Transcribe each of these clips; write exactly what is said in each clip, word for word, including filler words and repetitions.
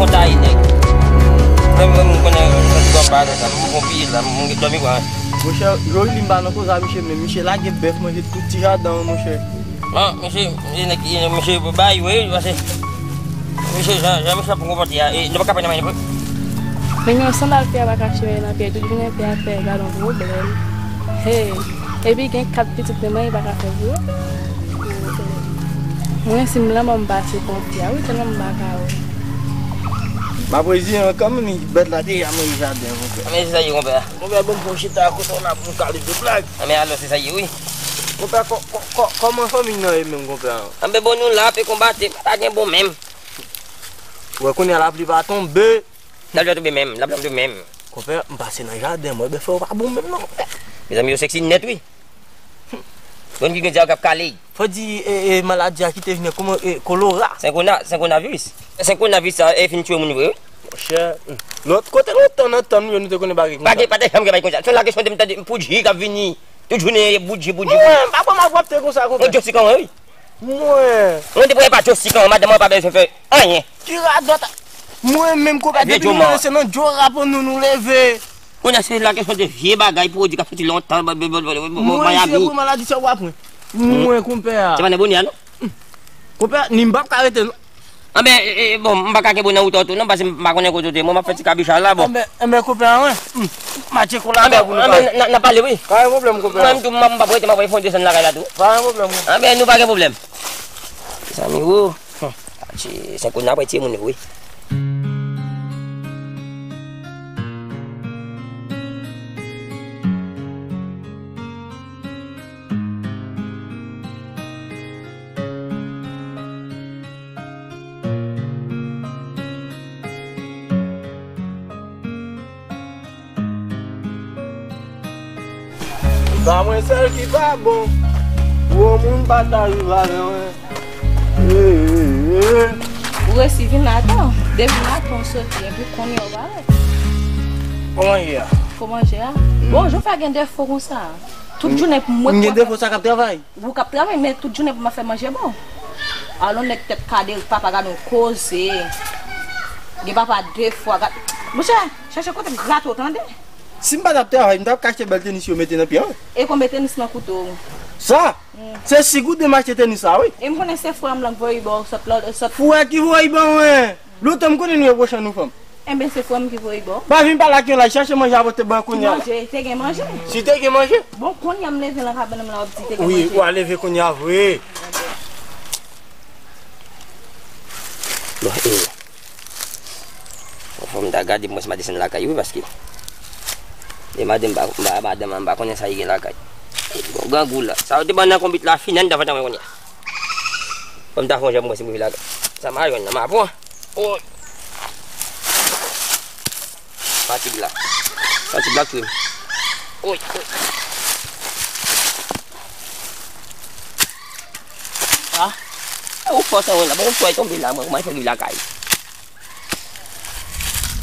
Kontaye nèg. Mwen menm, mwen konnen, mwen ti konn pa nan sa. Mwen konn piye la, mwen gen dòmi kwa. Monchè, Joeli m pa nan koze a misye, men misye lage bèf manje tout ti jaden an, monchè. Bon, misye, misye nèg, misye bay, wi, pase misye jan, jan misye ap konpòte a, e, nou pa ka pran nan men li vre. Men yon sandal pye a pa ka chire nan pye, tout jounen pye a fè gade yon pwoblèm. Hey, epi gen kat pitit menm, li pa ka fè vre. Mwen, si m lanmò, m pase pran pye a, wi, tèlman m pa ka wè. M ap rezi an kanmenm, bèt la deja manje jaden an, monchè. Men se sa ye, konpè. Konpè, bon, pou chita kote w la pou nou kale de blag. Anben alò, se sa ye, wi. Konpè, kò-, kò-, kò-, kòman fanmi nan ye menm, konpè? Anben bon, nou la, pe konbate, pa gen bon menm. Wè, kounye a lapli pa tonbe. Lapli pa tonbe menm, lapli pa tonbe menm. Konpè, m pase nan jaden, mwen, bèf yo pa bon menm, non, konpè. Mezanmi, yo seksi nèt, wi. Bon, ki gen djab k ap kale. Fò di, e, e, maladi a ki te vini, kòman, e, kolera. Senkona-, senkonaviris. Senkonaviris sa, e, fin tchwe moun vre, wi. Monchè, hmm. Lòt kote lontan nan tan nou yo, nou te konnen bagay konsa. Bagay pa te janm gen bagay konsa. Se la kesyon de m tande Poudji k ap vini. Tout jounen, Poudji, Poudji, Poudji. Mwen, m pa pran malpwòpte konsa, konpè. Mwen, Jessica, wi. Mwen. Mwen te prè pa Jessica, madanm mwen pa bezwen fè anyen. Ki radòt. Mwen menm, konpè, depi nou leve, se nan djo rap nou, nou leve. Kounye a, se la kesyon de vye bagay, pwodui k ap soti lontan, Miami. Mwen, se pou maladi sa w ap pran. Mwen, konpè a. Se pa nan bonè a, non? Konpè, ni m p ap ka rete, non. Anben, e, e, bon, m pa ka kenbe w nan wout ou tou, non, paske m pa konnen kote w te. Mwen, m ap fè ti kabicha la, bon. Anben, anben, konpè a, wen. Hmm. Matche kola anben, pou nou anben, pale. N a, n a pale, wi. Pa gen pwoblèm, konpè a. Mwen, m tou, m, m p ap rete, m ap fè yon desann lakay la, tou. Pa gen pwoblèm, konpè. Anben, nou pa gen pwoblèm. Zanmi, wo. Hmm. Matche, se kounye a apre tiye moun, wi. Pa mwen sèl ki pa bon. Gwo moun pa ta rive avè mwen. Ou resi vin atan. Depi maten w soti, epi kounye a w parèt. Kòman ye a? Kòman je a? Bon, jan w fè gen defo konsa? Tout jounen pou mwen. M gen defo sa k ap travay. Ou k ap travay, men tout jounen pou m ap fè manje bon. Alon nèg tèt kade, papa gade yon koze. Gen papa de fwa, gad. Monchè, chèche kote grate w, tande? Si m pa t ap travay, m t ap ka achte bèl tenis yo mete nan pye an. E konbyen tenis nan koute w? Sa? Se si gouden m achte tenis sa, wi. E m konnen se frè m lan k voye ba w sòt lòt, sòt. Frè ki voye ba mwen? Lontan m konnen nou repwoche nou fanm. Enben, se frè m ki voye ba w. Pa vin pale ak yon laj, chache manje a pote ban kounye a. Manje, te gen manje. Si te gen manje? Bon, kounye a m leve nan kabann m la, w ap di te gen manje. Wi, w a leve kounye a vre. Bon, e. Fò m ta gade, mwen, si m a desann lakay, wi, paske. E madanm, m pa, m pa, madanm, m pa konnen sa li gen lakay. Bon, grangou la. Sa yo te ban nan konbit la, fini anndan fantan mwen kounye a. Fò m ta fè yon jan pou mwen si m rive lakay. Sa m a jwenn nan, m a pran. Oy. Fatig la. Fatig la tchwe m. Oy, oy. Ah. E ou fò sa wè la. Bon, yon tway tonbe la, mwen, kòman fè rive lakay?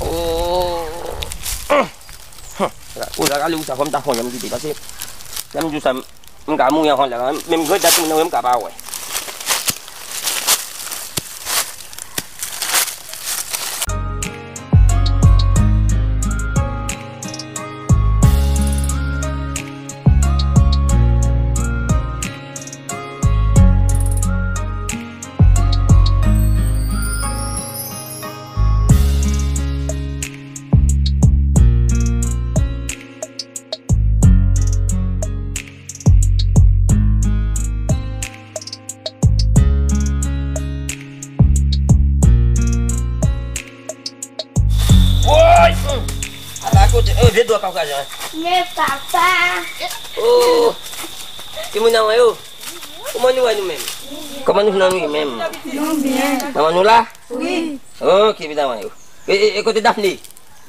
Oh. Ou sa rale ou sa, fò m ta fè yon jan m kite, paske lè m di w sa, m, m ka mouri anvan lè a, menm grandat moun nan wè m ka pa wè. Woy! Ala kote, e, vye dwa pa kraze, wi. Men papa. Oh! Timoun nan mwen yo. Kòman nou wè nou menm? Kòman nou nan nou menm? Nou byen. Manman nou la? Wi. Ok, medam yo. E, e, e kote Daphné?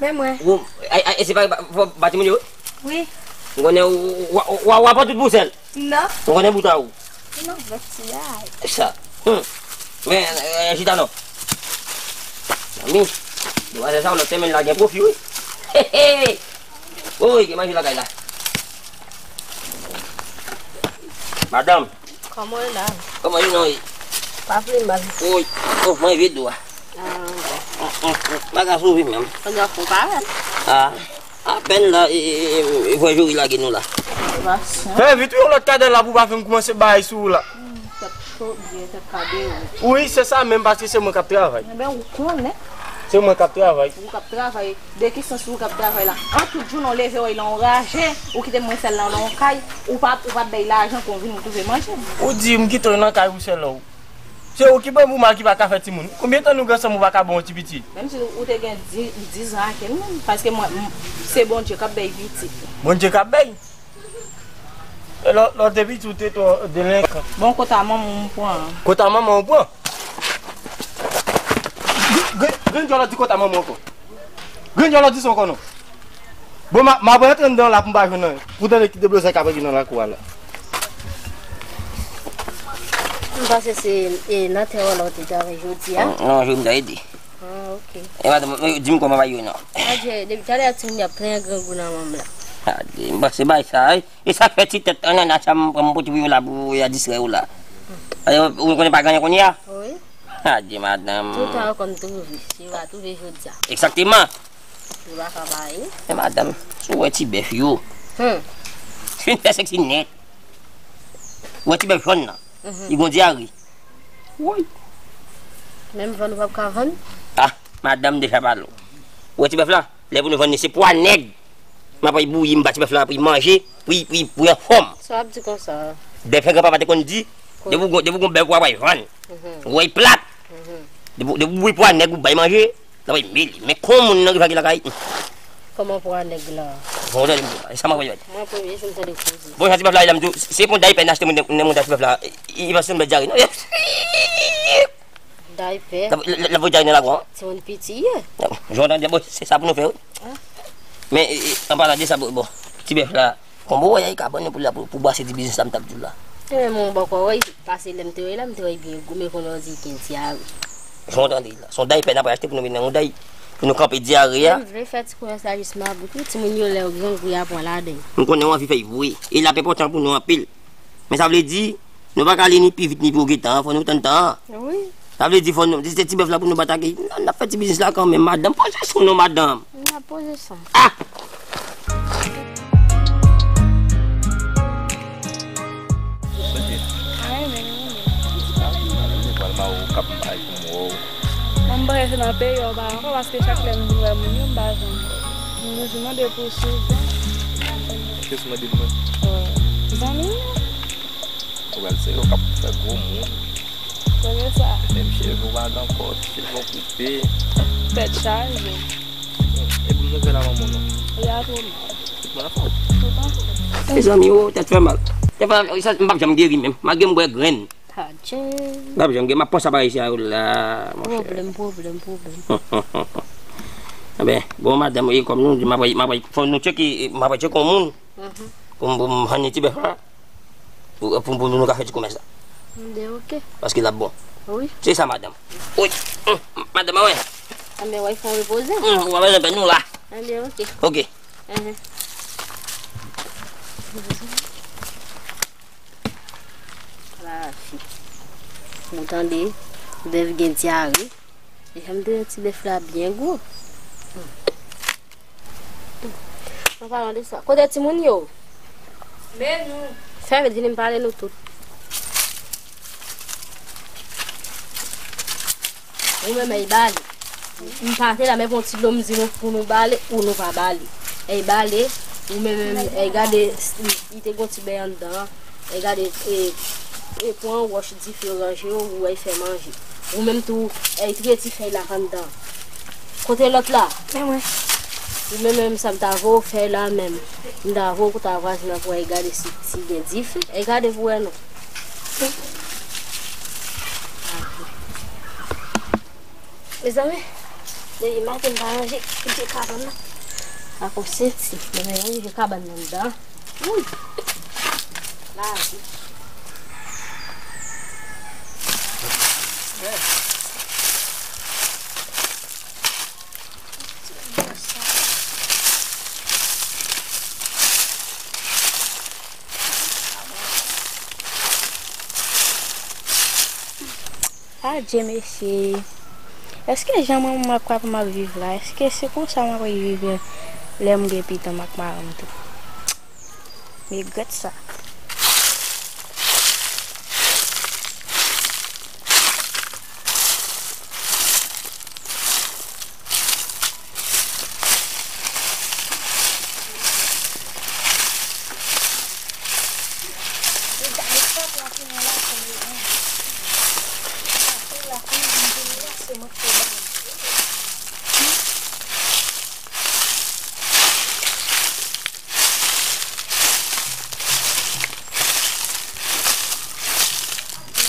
Men mwen. Ou, ay, ay, e se pa, pa, pa, pa timoun yo? Wi. M konnen ou, ou, ou, ou, ou ap pran tout bousèl. Non. M konnen bout a ou. Non, lòt ti ay. Sa. Hmm. Men, e, chita non. Zanmi, demwazèl sa, lòt semèn la gen pwofi, wi. He, he. Wi, gen manje lakay la. Madanm. Kòman w ye la? Kòman nou ye? Pa pi mal. Wi. Oh, mwen vye dwa. Ah, bon. Pa ka sove menm. Kòman fò parèt? Ah, apèn la, e, e, e, e, vwè Jori lage nou la. Fè vit, wi, yon lòt kadè la pou pa fè m kòmanse bay sou ou la. Tèt cho, byen, tèt kabe, wi. Wi, se sa menm, paske se mwen k ap travay. Enben, ou konnen. Se mwen k ap travay. Ou k ap travay. De ki sans ou k ap travay la? An tout jounen, w leve, w wè l anraje, ou kite mwen sèl la nan yon kay, ou pa, ou pa bay lajan pou vin ou twouve manje. Ou di m kite w nan kay ou sèl ou. Se ou ki ban m mal ki pa ka fè timoun. Konbyen tan nou gen ansanm ou pa ka ban yon ti pitit? Menm si ou te gen di-, diz an ak m menm, paske mwen, m-, se Bondye k ap bay pitit. Bondye k ap bay? E lò, lò depi tou te twò delenkan. Bon, kota manman w pran. Kota manman w pran? Grenn, grenn, grenn djòlò di kota manman w ankò. Grenn djòlò di sa ankò non. Bon, ma, ma pral rantre anndan la pou m pa jwenn anyen. Pou tande ki deblozay k ap regle nan lakou a la. M panse se, e, nan tè w la w te travay jodi a. Non, non, jodi m ta ede. Ah, ok. E madanm, e, di m kòman bagay yo non. Adje, depi talè a timoun yo ap plenyen grangou nan manm la. Adje, m panse bay sa, e, e sa k fè ti tèt annana sa m pran m pote pou yo la pou yo distrè yo la. Adje, ou konnen pa gen anyen kounye a? Wi. Adje, madanm. Toutan yo konn twouve, si yo pa twouve jodi a. Egzakteman. Yo pa ka bay. Men madanm, si w wè ti bèf yo. Hmm. Fin fè seksi nèt. Ou wè ti bèf jòn nan. Mhm. Li gon dyare. Woy. Menm vann ou p ap ka vann? Ah, madanm deja pale w. Ou wè ti bèf la? Lè pou nou vann li, se pwa nèg. M ap al bouyi, m ba ti bèf la pou l manje, pou l, pou l, pou l anfòm. Sa w ap di konsa? Dèfè granpapa te konn di, depi w gon, depi w gon bèf, w ap al vann. Mhm. Ou wè l plat. Mhm. Depi, depi w bouyi pwa nèg, ou bay manje, l ap al mele. Men kon moun nan rive lakay. Kòman pwa nèg la? Bon, tande m di w, e sa m ap di w. Mwen premye jou m tande koze. Bon, jan ti bèf la ye la, m di w, se pou daypè n achte moun, nan moun ti bèf la, li pa sanble dyare, non. Daypè? L ap, l ap, l ap voye dyare nan lakou an. Timoun piti ye. Jan w tande, bon, se sa pou nou fè, wi. Ah. Men, e, e, an palan de sa, bon, bon, ti bèf la, konbo wè, y a kabann pou la, pou, pou bwase ti biznis la, m t ap di w la. E men, mwen, bon, kwa, wè, pase lè m te wè la, m te wè byen gwo, men kounye a w di gen dyare. Jan w tande la. Se yon daypè n ap achte pou nou vin nan yon day, pou nou kanpe dyare a. Mwen vle fè ti komès la jis mabout, wi, timoun yo lè yo grangou y a pran ladan. M konnen w anvi fè l vre. E l ap enpòtan pou nou anpil. Men sa vle di, nou pa ka ale ni pi vit ni pi wo gen tan an, fò nou tann tan an. Wi. Sa vle di fò nou, se ti bèf la pou nou batake. N ap fè ti biznis la kanmenm, madanm. Poze sou nou, madanm. N ap poze sou. Ah! Mwen renmen, mwen renmen. Mwen pral ba ou kap bay pou m wè w. Mwen m panse se nan peyi a w pa ankò, paske chak lè m vin wè moun yo, m pa janm wè w. M toujou mande pou w souvan. Kiyès ou mande pou mwen? Zanmi m yo. Ou wè se yo k ap fè gwo moun. Kote sa? Menm cheve w pa gen ankò, cheve w koupe. Tèt chaje. Epi nouvèl a manman w non? Li a tou mal. Tout moun anfòm? Tout anfòm. Mezanmi, o, tèt fè mal. Tèt fè mal, sa, m p ap janm geri menm. Malgre m bwè grenn. Adje. M p ap janm geri, m ap panse ap reyisi a yo la, monchè. Pwoblèm, pwoblèm, pwoblèm. Enben, bon, madanm, e kòm nou di, m ap, m ap, fò nou tcheke, m ap tcheke yon moun. Mhm. Pou m, pou m vann ti bèf la. Pou, pou, pou nou ka fè ti komès la. Enben, ok. Paske l ap bon. Wi. Se sa, madanm. Wi. Hum, madanm, a wè. Enben, w ap fè w repoze. Hum, w ap fè nou la. Enben, ok. Ok. Mhm. La, fi. Ou tande, bèf gen dyare. Deja m te wè ti bèf la byen gwo. An palan de sa, kote timoun yo? Men nou. Fè vit, vini m pale nou tout. Ou menm, Eybale. M pa te la, men pou yon ti dlo m di nou pou nou bale, ou nou pa bale. Eybale, ou menm, menm, e gade, li, li te gon ti bèy anndan. E gade, e, e pran wòch dife ranje w, ou wè fè manje. Ou menm tou, e, triye ti fèy la k anndan. Kote lòt la? Men mwen. Ou menm, menm sa m ta voye w fè la menm. M ta voye w kouta vwazen nan pou w gade si, si gen dife. E gade pou wè non. Mezanmi, depi maten m pa ranje, ranje kabann nan. Ak yon senti, mwen ranje kabann nan anndan. Wouy! Lavi. Adje mesye. Èske jan manman m ak papa m ap viv la, èske se konsa m ap viv lè m gen pitit ak madanm tou? M regrèt sa.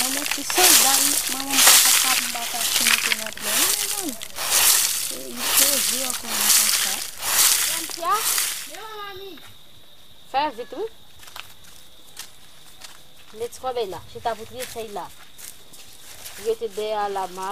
Manman, ki sandal manman m pa ka, m pa ka mete nan pye m, mezanmi. E, li poze ankò nan konsa. Lantia? Fè vit, wi. Met ti kòbèy la. Chita pou triyesèy la. Rete dèyè a la, ma.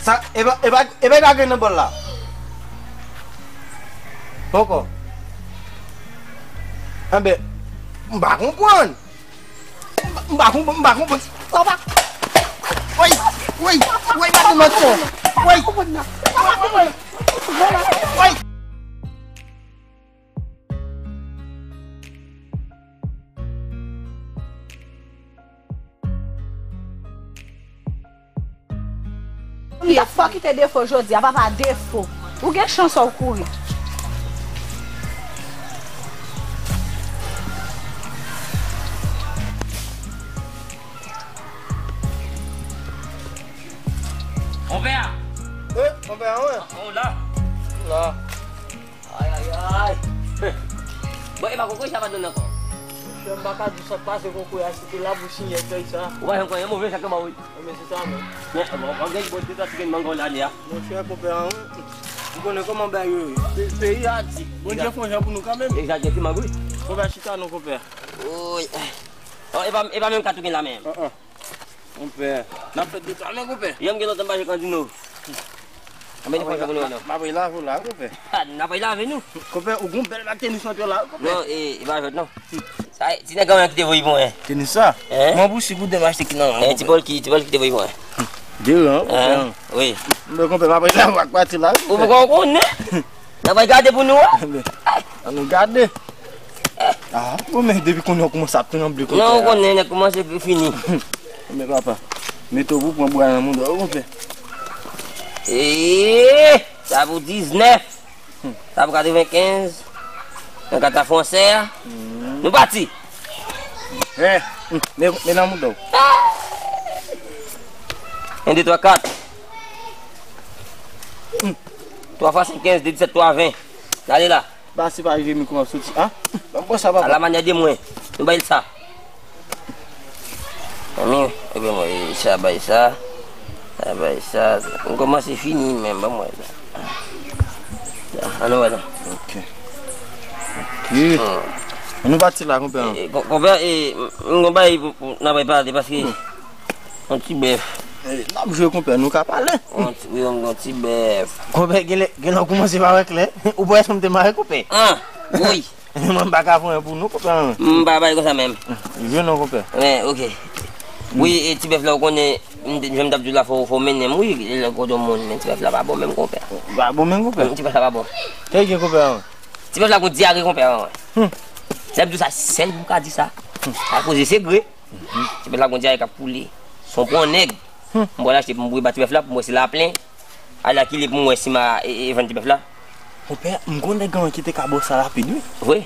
Sa, e pa, e pa, e pa lage nan bòl la. Poko. Enben, m pa konprann. M pa, m pa konprann, m pa konprann. Papa. Woy, woy, woy, madanm nan. Woy. Woy. Li pa kite defo jodi a, papa defo. Ou gen chans ou kouri. Konpè a! Eh, konpè a, wè. Oh, la. La. Ay, ay, ay. Bon, e pa kokoye sa pa donn ankò. Monchè, m pa ka di sa k pase kokoye a, se te la pou siyen fèy sa. Ou pa janm konn, yon move sa k ba w, wi. Men se sa menm. Men, bon, bon, gen bon, de twa ti grenn mango la, li a. Monchè, konpè a, wi. Ou konnen kòman bagay yo ye. Pe-, peyi a di. Bondye fè yon jan pou nou kanmenm. Egzakteman, wi. Konpè, chita non, konpè. Oy. Oh, e pa, e pa menm kat ou gen la menm. An, an. Konpè, n ap fè de twa men, konpè. Yè m gen lontan m pa jwe kandino. Anben, defwa sa pou nou wè non. M ap lave w la, konpè. Ha, n ap lave nou. Konpè, ou gon bèl bak tenis nan pye w la, konpè. Non, e, e pa jwèt non. Sa, ti nèg an ki te voye pou mwen. Tenis sa? Hein? Mwen pou si goud m achte ki nan. Eh, ti Paul ki, ti Paul ki te voye pou mwen. Deran, konpè. Hein? Wi. Mwen konpè, m ap lave w ak pati la, konpè. Ou poko konnen? N ap gade pou nou, wè. Ann nou gade. Ah, bon, men depi konnen w kòmanse ap tranble konpè. Non, ou konnen nèg kòmanse fini. Men papa, mete w pou pran bwa nan mouda w, konpè. Eee, sa pou diznèf. Sa pou katrevenkenz. Nan kat a fransè a. Nou pati. Eh, men, men nan mouda w. En, de, twa, kat. Twa fwa senk, kenz, de, disèt, twa, ven. N ale la. Ba, se pa Jeremi kòman soti, a? Ban m pran sa, papa. A la manyè de mwen. Nou bay l sa. Anmye, ebyen mwen, e, sa bay sa. Sa bay sa. M kòmanse fini, men ban mwen la. Sa, ann nou wè la. Ok. Ok. Hmm. Ann nou pati la, konpè an. E, e, kon-, konpè, e, m, m gon bagay pou, pou, n ap pale, paske yon ti bèf. Eh, n ap jwe, konpè, nou ka pale. Yon ti, wi, yon, yon ti bèf. Konpè, genlè, genlè w kòmanse pa wè klè. Ou pa wè jan m te mare, konpè? An, wi. Mwen, m pa ka fè anyen pou nou, konpè, an. M pa bay konsa menm. Jwe non, konpè. Wi, ok. Wi, e ti bèf la, ou konnen, m te, jan m t ap di w la, fò, fò w mennen m, wi, lè kote yon moun, men ti bèf la pa bon menm, konpè. Pa bon menm, konpè? Ti bèf la pa bon. Sa l gen, konpè, an? Ti bèf la gon dyare, konpè, an. Lè m di w sa, sèl m ka di sa. Akoz se gre. Ti bèf la gon dyare k ap koule. Se yon pran nèg. M pral achte pou m boure ba ti bèf la, pou m wè si l a plen. Alakile pou m wè si m a, e, e, vann ti bèf la. Konpè, m gon nèg an ki te ka ba w sa rapid, wi. Vre?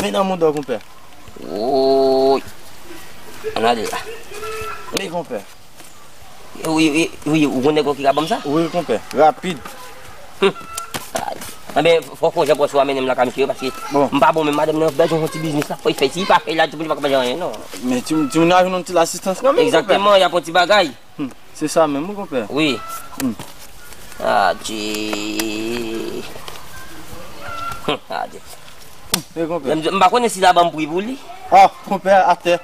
Men nan mouda w, konpè. Woy. Ann ale la. Men, konpè. Wi, wi, wi, ou gon nèg ou ki ka ban m sa? Wi, konpè. Rapid. Hum. Ay. Anben, fò w jan pran sou a mennen m lakay misye yo, paske m pa bon, men madanm nan bezwen yon ti biznis la, fò l fè. Si l pa fè la, timoun yo pa ka fè anyen, non. Men timoun, timoun yo a jwenn yon ti lasistans kanmenm, konpè. Egzakteman, y ap yon ti bagay. Hum, se sa menm, wi, konpè. Wi. Hum. Adje. Hum, adje. E konpè. M, m pa konnen si l a ban m pri pou li. Oh, konpè, atè.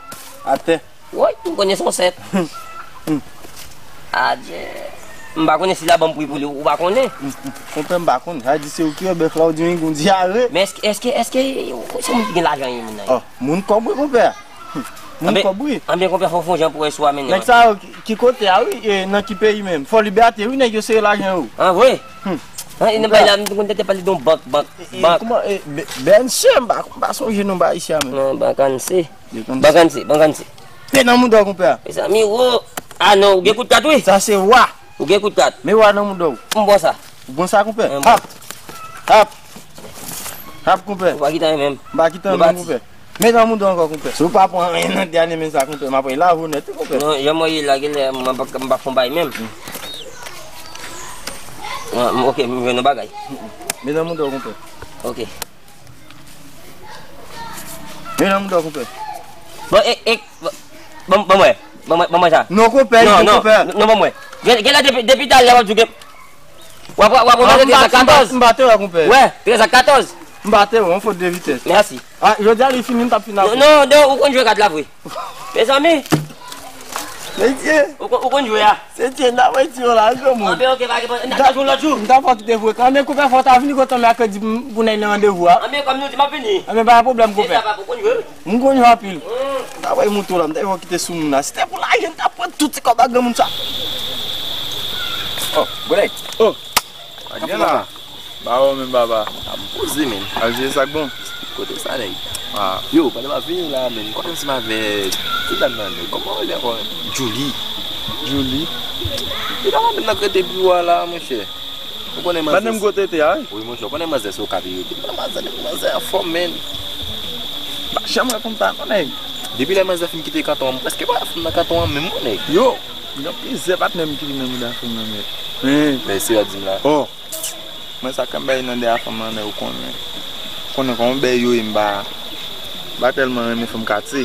Atè. Woy, m konnen se yon sèt. Adje. M pa konnen si l a ban m pri pou li, ou pa konnen. Konpè, m pa konnen. Sa di se ou ki wè bèf la, ou di yon gon dyare. Men èske, èske, èske se yon moun ki gen lajan, yon moun nan? Oh, moun kòb wi, konpè. Moun kòb wi. Anben, konpè, fò fon jan pou wè si w a mennen. Nèg sa yo ki, ki kote a wi, e nan ki peyi menm? Fò Libète wi, nèg yo sere lajan yo. An vre? Hmm. An, e nan bay la, m te konn tande pale de yon bank, bank, bank. Kòman, e, B-, B N C, m pa, m pa sonje non ba isi a menm. Non, bank N C. Bank N C, bank N C. Pe nan mouda w, konpè. Mezanmi, wo. Ah non, ou gen kout kat wi. Sa se wa. Ou gen kout kat. Men wa nan mouda w. M bon sa. Ou bon sa, konpè? Hap. Hap. Hap, konpè. Ou pa kite anyen menm. M pa kite anyen menm, konpè. Men nan mouda w ankò, konpè. Si w pa pran anyen nan dènye men sa, konpè, m ap lave w nèt wi, konpè. Non, jan mwen ye la, genlè m pa, m pa fon bay menm. Ah, m, ok, m jwenn yon bagay. Men nan mouda w, konpè. Ok. Men nan mouda w, konpè. Bon, e, e, bon, bon, mwen. Bon, mwen, bon, mwen sa. Non, konpè, non, non, konpè. Non, bon, mwen. Gen, genlè depi, depi talè w ap di w gen, w ap, w ap, w ap, w ap, trèz a katòz. M ba, m ba, m ba te wè, konpè. Wè, trèz a katòz. M ba te wè, yon fot de vitès. Mèsi. Ah, jodi a li fini, m t ap fin avè w. Non, non, ou konn jwe kat la vre. Mezanmi. Mesye. Ou konn, ou konn jwe a. Se Dye, n ap wè ti yo la, granmoun. Anben, ok, pa gen pwoblèm. N ap jwe yon lòt jou. M ta fò kite vre. Anben, konpè, fò w ta vini kote m mèkredi pou, pou n al nan randevou a. Anben, kòm nou di, m ap vini. Anben, pa gen pwoblèm, konpè. Se sa, papa, ou konn jwe. M konn jwe anpil. Hmm. N ap wè moto la, m ta fò kite sou moun la. Si te pou lajan, m ta pran tout ti kòb a granmoun sa. Oh, Golèy. Oh. Pa gen la. Ba ou menm, papa. A, m poze, menn. Al jere sa k bon. Kote sa, nèg? Ah. Yo, pandan m ap vini la, menn, m konn ansanm avèk ti dam nan, nèg. Kòman w rele ankò? Julie. Julie? Li pa manm nan k rete biwo a la, monchè. Ou konnen manzè. Madam Gotete a, wi? Wi, monchè, ou konnen manzè se Okap li rete. Manzè, manzè anfòm, menn. Pa janm wè fanm sa, non, nèg. Depi lè manzè fin kite kanton an, m prèske pa wè fanm nan kanton an menm, non, nèg. Yo! Gen plizyè patnè m ki vin nan mouda fanm nan, mèt. Men. Men se yo di m la. Oh. Mwen sa k ap bay nan dèyè fanm nan, nèg, ou konnen. Ou konnen kòman bèy yo ye, m pa, m pa tèlman renmen fanm katye.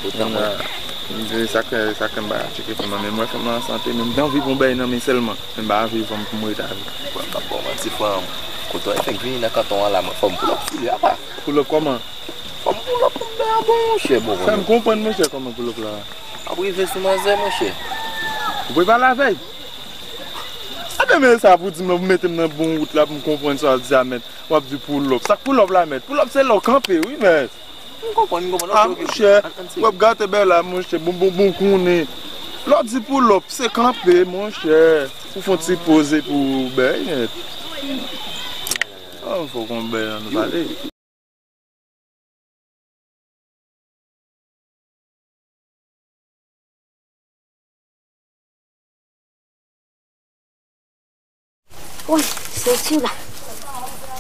Sa k fè, sa k fè m pa tcheke fanm nan, men m wè fanm nan an sante, men m t anvi pran bèy nan men sèlman. Men m pa anvi fanm pou m rete avè l. Mwen p ap ba w manti, frè m. Kote w fèk vini nan kanton an la, mwen fò m pull up sou li apa. Pull up kòman? Fò m pull up pou m bay a bon, monchè, bon. Fè m konprann, monchè, kòman pull up la. Ap rive sou manzè, monchè. Ou pral pale avè l? Sa te mele sa pou di m nan, pou mete m nan bon wout la, pou m konprann sa w ap di a, mèt. W ap di pull up. Sa k pull up la, mèt? Pull up se lè w kanpe, wi, mèt. M konprann, m konprann. Ah, ok, ok. Monchè, w ap gate bèy la, monchè. Bon, bon, bon, konnen. Lè w di pull up, se kanpe, monchè. Ou fè yon ti poze pou bèy, mèt. Ah, fò w konn bèy la, nou pale. Woy, se ti la.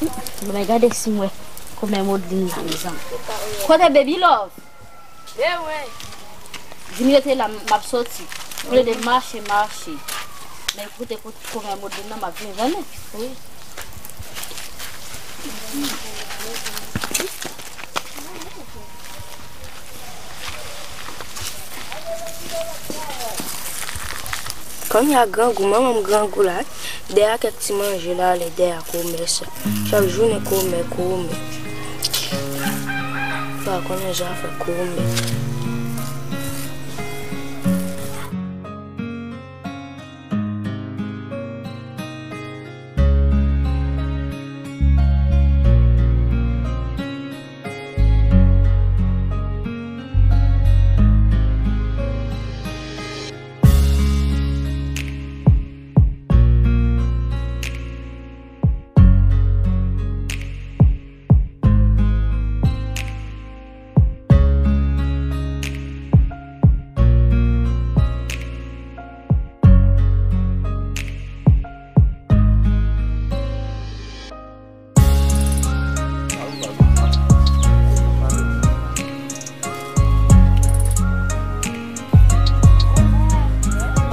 Bon, men gade si m wè kòmè Modlin la, mezanmi. Kote Baby Love? Demen. Di m rete la, m ap soti. Plede mache, mache. Men koute, koute, kòmè Modlin nan, m ap vin, tande? Wi. Kòm y a grangou, manman m grangou la, dèyè a kèk ti manje l ale dèyè a kòmès. Chak jounen kòmè, kòmè. Pa konnen zafè kòmè.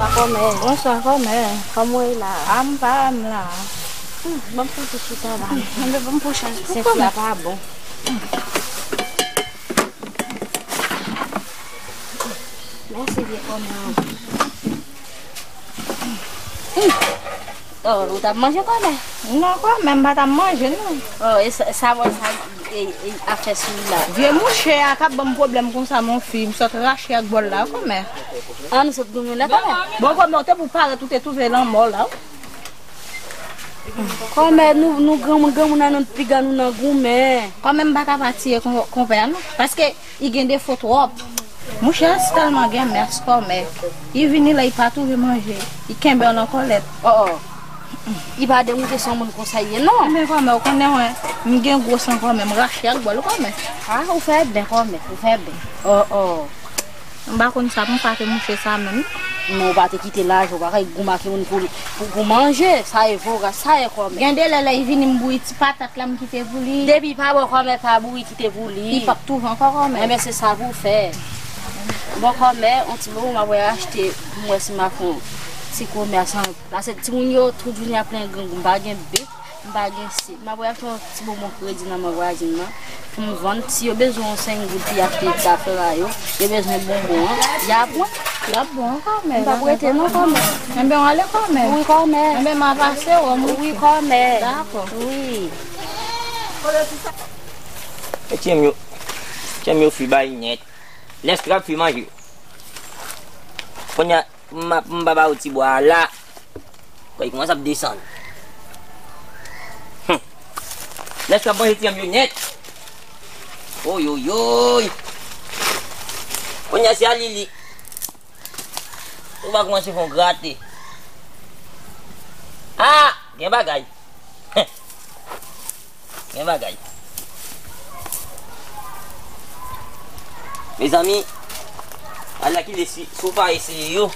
Bonswa, kòmè. Bonswa, kòmè. Kòman w ye la? A, m pa m la. Hmm, ban m fè ti chita la. Anben, ban m pran chèz pou kòmè. Sèf la pa bon. Mèsi, vye kòmè. Hmm. Oh, ou t ap manje kòmè? Non, kòmè, m pa t ap manje, non. Oh, e sa, sa, wè sa, e, e, afè sou la. Vye mouche a k ap ban m pwoblèm konsa, mon fi, m sot rache ak bòl la, kòmè. Ah, nou sot goumen la, kòmè? Bon, kòmè, ou te pou parèt, ou te twouve lanmò la, wi. Kòmè, nou, nou granmoun, granmoun nan, nou piga nou nan goumen. Kòmè, m pa ka pa tiye kon-, konpè a, non. Paske, li gen defo twòp. Mouche a si tèlman gen mès kòmè. Li vini la, li pa twouve manje. Li kenbe w nan kòlèt. Oh, oh. Li pa demoute se yon moun konsa li ye, non. Enben, kòmè, ou konnen, mwen, m gen gwo san kòmè, m rache ak bòl kòmè. Ah, ou fè byen kòmè, ou fè byen. Oh, oh. M pa konn sa pou m fè ak mouche sa menm. Non, ou pa te kite lajan, ou pa ka goumen ak yon moun pou, pou, pou manje. Sa e voras, sa e kòmè. Gen de lè, lè li vini, m bouyi ti patat la, m kite pou li. Depi pa bon kòmè, pa bouyi, kite pou li. Li p ap twouve ankò kòmè. Enben, se sa pou w fè. Bon, kòmè, yon ti moman, m ap achte, pou m wè si m a fè yon ti komès an. Paske timoun yo, tout jounen ap plenyen grangou, m pa gen bèt. M pa gen se. M ap wè fè yon ti bonbon kredi nan men vwazin nan. Pou m vann, si yo bezwen yon senk goud pou y achte ti afè a yo, yo bezwen bonbon an, y ap pran. Y ap bon, kòmè. M p ap rete non, kòmè. Enben, w ale, kòmè. Wi, kòmè. Enben, m a pase w, m. Wi, kòmè. Dakò. Wi. E tyenm yo, tyenm yo fri bay nèt. Lè strap fri manje. Kounye a, M ap, m pa ba ou ti bwa a la. Kòy kòmanse ap desann. Hum. Lè sa manje ti anm yo nèt. Oyoyoy. Kounye a se a Lili. Ou va kòmanse fè yon grate. Ah, gen bagay. Gen bagay. Mezanmi, alakile si, si w pa eseye yo,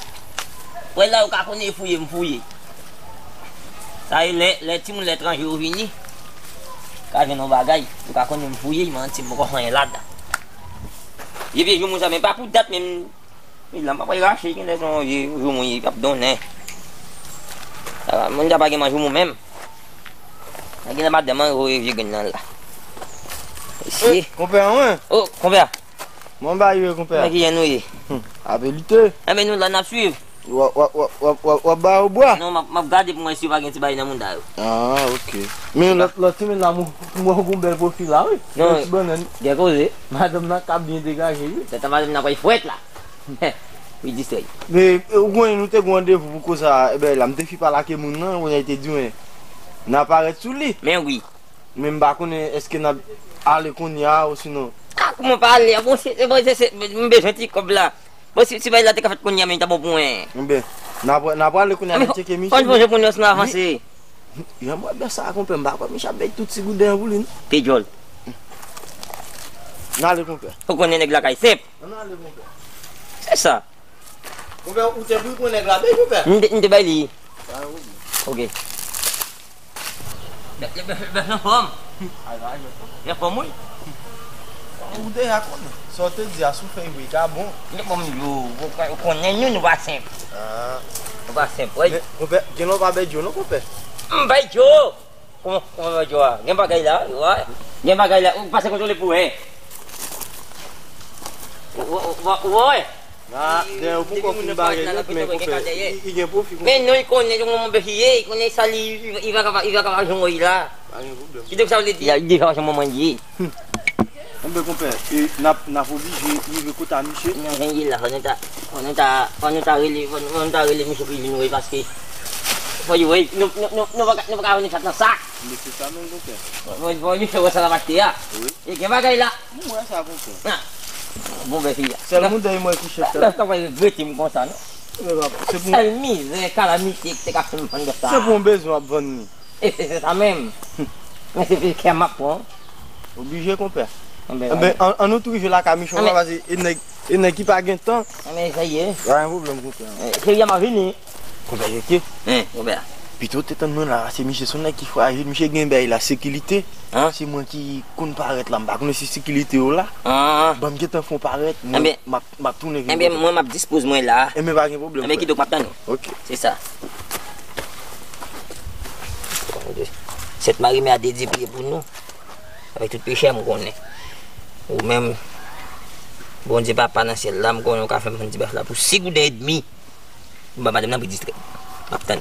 wè la ou ka konnen fouye m fouye. Sa e lè, lè timoun letranje yo vini, ka jwenn yon bagay, ou ka konnen m fouye, manti m poko fè anyen ladan. Vye vye joumou sa, men pa pou dat menm. Wi, la m pa pral rache, gen lè se yon vye joumou, y ap donnen. Sa va, moun sa pa gen manjoumou menm. Gen lè madanm an voye vye grenn nan la. Mesye. Eh, konpè an, wi. Oh, konpè a. Mwen ba yo, konpè a. Mwen ki jan nou ye? Hmm, abilite. Enben, nou la, n ap swiv. W ap, w ap, w ap, w ap, w ap ba yo bwa? Non, m ap, m ap gade pou mwen si yo pa gen ti bagay nan mouda yo. Ah, ok. Men lòt, lòt semèn la, mwen, mwen gon bèl pwofil la, wi. Non. Yon ti bannann. Gen koze. Madanm nan ka byen degaje, wi. Tèt a madanm nan pral frèt la. Wi, distrè. Men, ou konnen nou te gen randevou pou koze a, e ben la, m te fin pale ak moun nan, kounye a li te di mwen, n a parèt sou li. Men wi. Men m pa konnen èske n ap ale kounye a, osinon. Ah, kòman pa ale? Bon, se, se, se, se, m bezwen ti kòb la. Bon, si, si bagay la te ka fèt kounye a, men li ta bon pou mwen. Enben, n a, n a prale kounye a, n a tcheke misye. Fò n fè yon jan pou nou ansanm avanse. Jan m wè bèf sa a, konpè, m pa kwè misye ap bay tout ti gouden an pou li, non. Pi djòl. N ale, konpè. Ou konnen nèg lakay senp. Ann ale, konpè. Se sa. Konpè, ou te pou pran nèg la, bay, konpè. M te, m te bay li. Sa yo. Ok. Bèf, bèf, bèf anfòm. Ay, ay, ay. Li anfòm, wi. Ou deja konnen. Sa w te di a, si w fè vre, ka bon. Li anfòm, yo, ou konnen nou, nou pa senp. Ah. Nou pa senp, wi. Men, konpè, gen lè w pa bay Djo, non, konpè? M bay Djo. Kòman, kòman bay Djo a? Gen bagay la, wi. Gen bagay la, ou pase kontwole pou wè. Ou, ou, ou, ou wè? Nan, dèyè ou poko fin bare nèt, men konpè, li, li gen pwofi konpè. Men non, li konnen kòman bèf li ye, li konnen sa li, li, li va kapab, li va kapab jwenn woy la. Pa gen pwoblèm. Kidonk sa vle di, li deja wè jan manman li ye. Enben, konpè, e, n ap, n ap oblije rive kote a misye. Non, jan li ye la, fò nou ta, fò nou ta, fò nou ta rele, fò nou, fò nou ta rele misye pou li vin wè, paske fò li wè, nou, nou, nou, nou pa ka, nou pa ka vin chat nan sak. Men se sa menm, konpè. Fò, fò, fò misye wè sa n ap achte a. Wi. E gen bagay la. M wè sa, konpè. Ah. Bon, bèf li a. Sèl moun dèyè mwen ki chèf la. Bèf la pa regrete m konsa, non. Se pou, sèl mizè, kalamite ki te ka fè m vann bèf sa. Se pou yon bezwen w ap vann li. E se, se sa menm. Men se kè m ap pran. Oblije, konpè. Enben, enben, an, an nou tou rive lakay misye, pase e nèg, e nèg ki pa gen tan. Enben, sa ye. Pa gen pwoblèm, konpè. Eh, cheri a, m ap vini. Konpè, rete. Hein, konpè. Pito te tann mwen la, se misye, se yon nèg ki frajil, misye gen bay la sekirite. Hein? Se mwen ki konn parèt la, m pa konnen si sekirite yo la. Ah. Ban m gentan fè yon parèt, mwen, enben, m ap, m ap tounen vin. Enben, konpè, mwen, m ap dispoze mwen la. Enben, pa gen pwoblèm, enben, frè. Kidonk, m ap tann ou. Ok. Se sa. Sent Mari Mè a dedye priye pou nou. Avèk tout peche a, m konnen. Ou menm, Bondye Papa nan syèl la, m konnen ou ka fè m vann ti bèf la pou sis gouden edmi. M ba madanm nan pou distrè. M ap tann.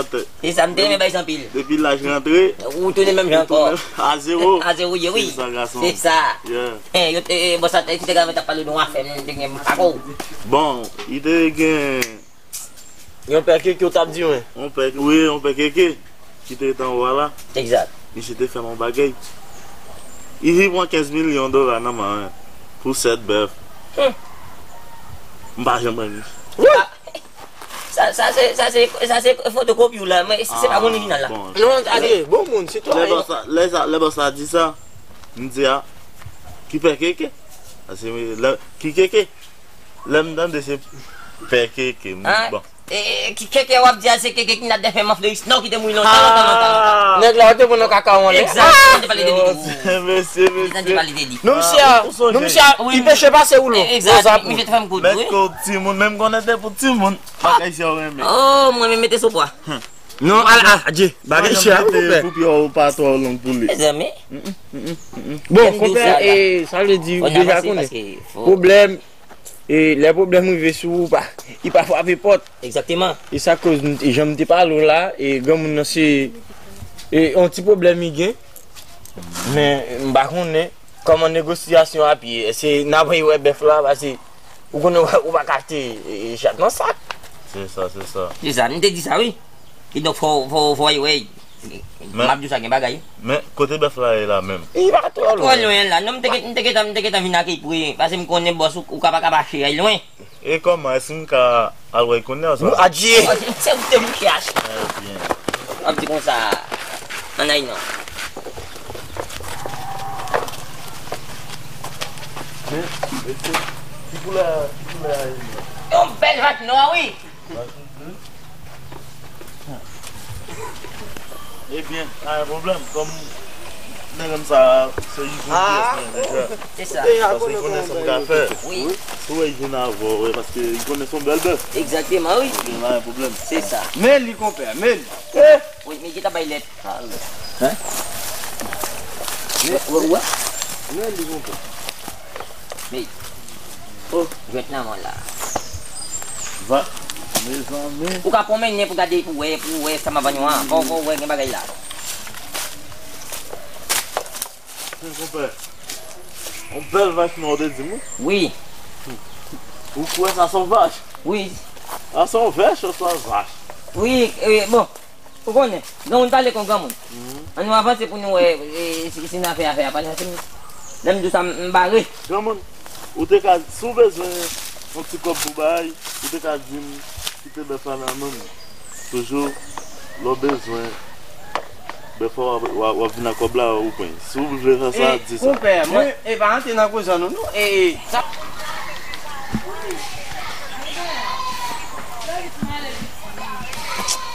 atè. Se sa, m te renmen bay sa anpil. Depi laj rantre, ou tounen menm jan ankò. A zewo. A zewo ye, wi. Se sa, gason. Se sa. Yeah. Eh, yo te, eh, bòs la te, te, te ap pale de yon afè, m te gen m pa ko. Bon, li te gen yon pè keke, ou t ap di mwen. Yon pè, wi, yon pè keke ki te rete anwo a la. Egzak. Misye te fè m yon bagay. Li pran kenz milyon dola nan men mwen pou sèt bèf. Hmm. M pa janm pran li. Wi. Sa, sa se, sa se, sa se fotokopi w la, men se, se pa orijinal la. Ah, bon. Non, ade, bon moun, sitwayen. Lè bòs la, lè sa, lè bòs la di sa, m di a, ki pè keke? Paske lè, ki keke? Lè m tande se pè keke, m di, bon. E, ki keke w ap di a, se keke ki nan dèfè Man Floris. Non, ki te mouri lontan, lontan, lontan, lontan. Nèg la, ou te pran nan kaka w anlè. Egzakteman, te pale de li tou. Mesye, mesye. Te pale de li. Non, misye a, non, misye a, li peche pase ou lò. Egzak, misye te fè m kout, wi. Mèt ko timoun, menm konnen te pou timoun. Bagay sa w renmen. Oh, mwen menm mete sou pwa. Non, al, al, adye. Bagay sa, konpè. Koup yo pa twò long pou li. Mezanmi. Bon, konpè, e, sa vle di, ou deja konnen. Pwoblèm, e, lè pwoblèm rive sou ou, pa, li pa frape pòt. Egzakteman. E sa koz, e jan m te pale w la, e granmoun nan se, e, yon ti pwoblèm li gen. Men, m pa konnen. Kòman negosyasyon ap ye? Èske n ap wè bèf la? Paske ou konnen ou pa ka achte, e, chat nan sak. Se sa, se sa. Se sa, m te di sa, wi. Kidonk, fò, fò, fò, wi. M ap di w sa, gen bagay. Men, kote bèf la ye la menm? Li pa twò lwen. Twò lwen la. Non, m te gen, m te gentan, m te gentan vin ak li pou, paske m konnen bòs ou, ou ka pa ka mache, ay lwen. E kòman, èske m ka al wè l kounye a, sa? Adye! Adye, se ou te mouche achte. Ebyen. W ap di konsa, ann ay non. Men, mesye, ki koulè, ki koulè a ye menm? Yon bèl vach nwa, wi. Vach nwa? Ebyen, pa gen pwoblèm. Kòm nèg sa se yon pyès mwen deja. Se sa. Paske li konnen sa m ka fè. Wi. Si w wè l vin avè w, wi, paske li konnen se yon bèl bèf. Egzakteman, wi. Ebyen, pa gen pwoblèm. Se sa. Men li, konpè, men li. Wi, men li ta bay lèt. Hein? Men, wè, wè. Men li, konpè. Men. Oh, jwèt nan men w la. Va, mezanmi. Ou ka pran mennen pou gade, pou wè, pou wè sa m ap vann ou an. Fò, fò w wè gen bagay la. Men konpè, yon bèl vach nwa w te di m, wi? Wi. Ou kwè sa se yon vach? Wi. Sa se yon vèch oswa vach? Wi, e, bon. Ou konnen, granmoun pale kon granmoun. An nou avanse pou nou wè, e, si, si n a fè afè a. Paske si m, lè m di w sa, m, m bare. Granmoun, ou te ka, si w bezwen yon ti kòb pou bay, ou te ka di m kite bèf la nan men m. Toujou, lè w bezwen, dèfwa w ap, w ap, w ap vin ak kòb la, ou pran. Si w vle fè sa, di sa. Konpè, mwen, e pa antre nan koze nou, non. E, e, sa.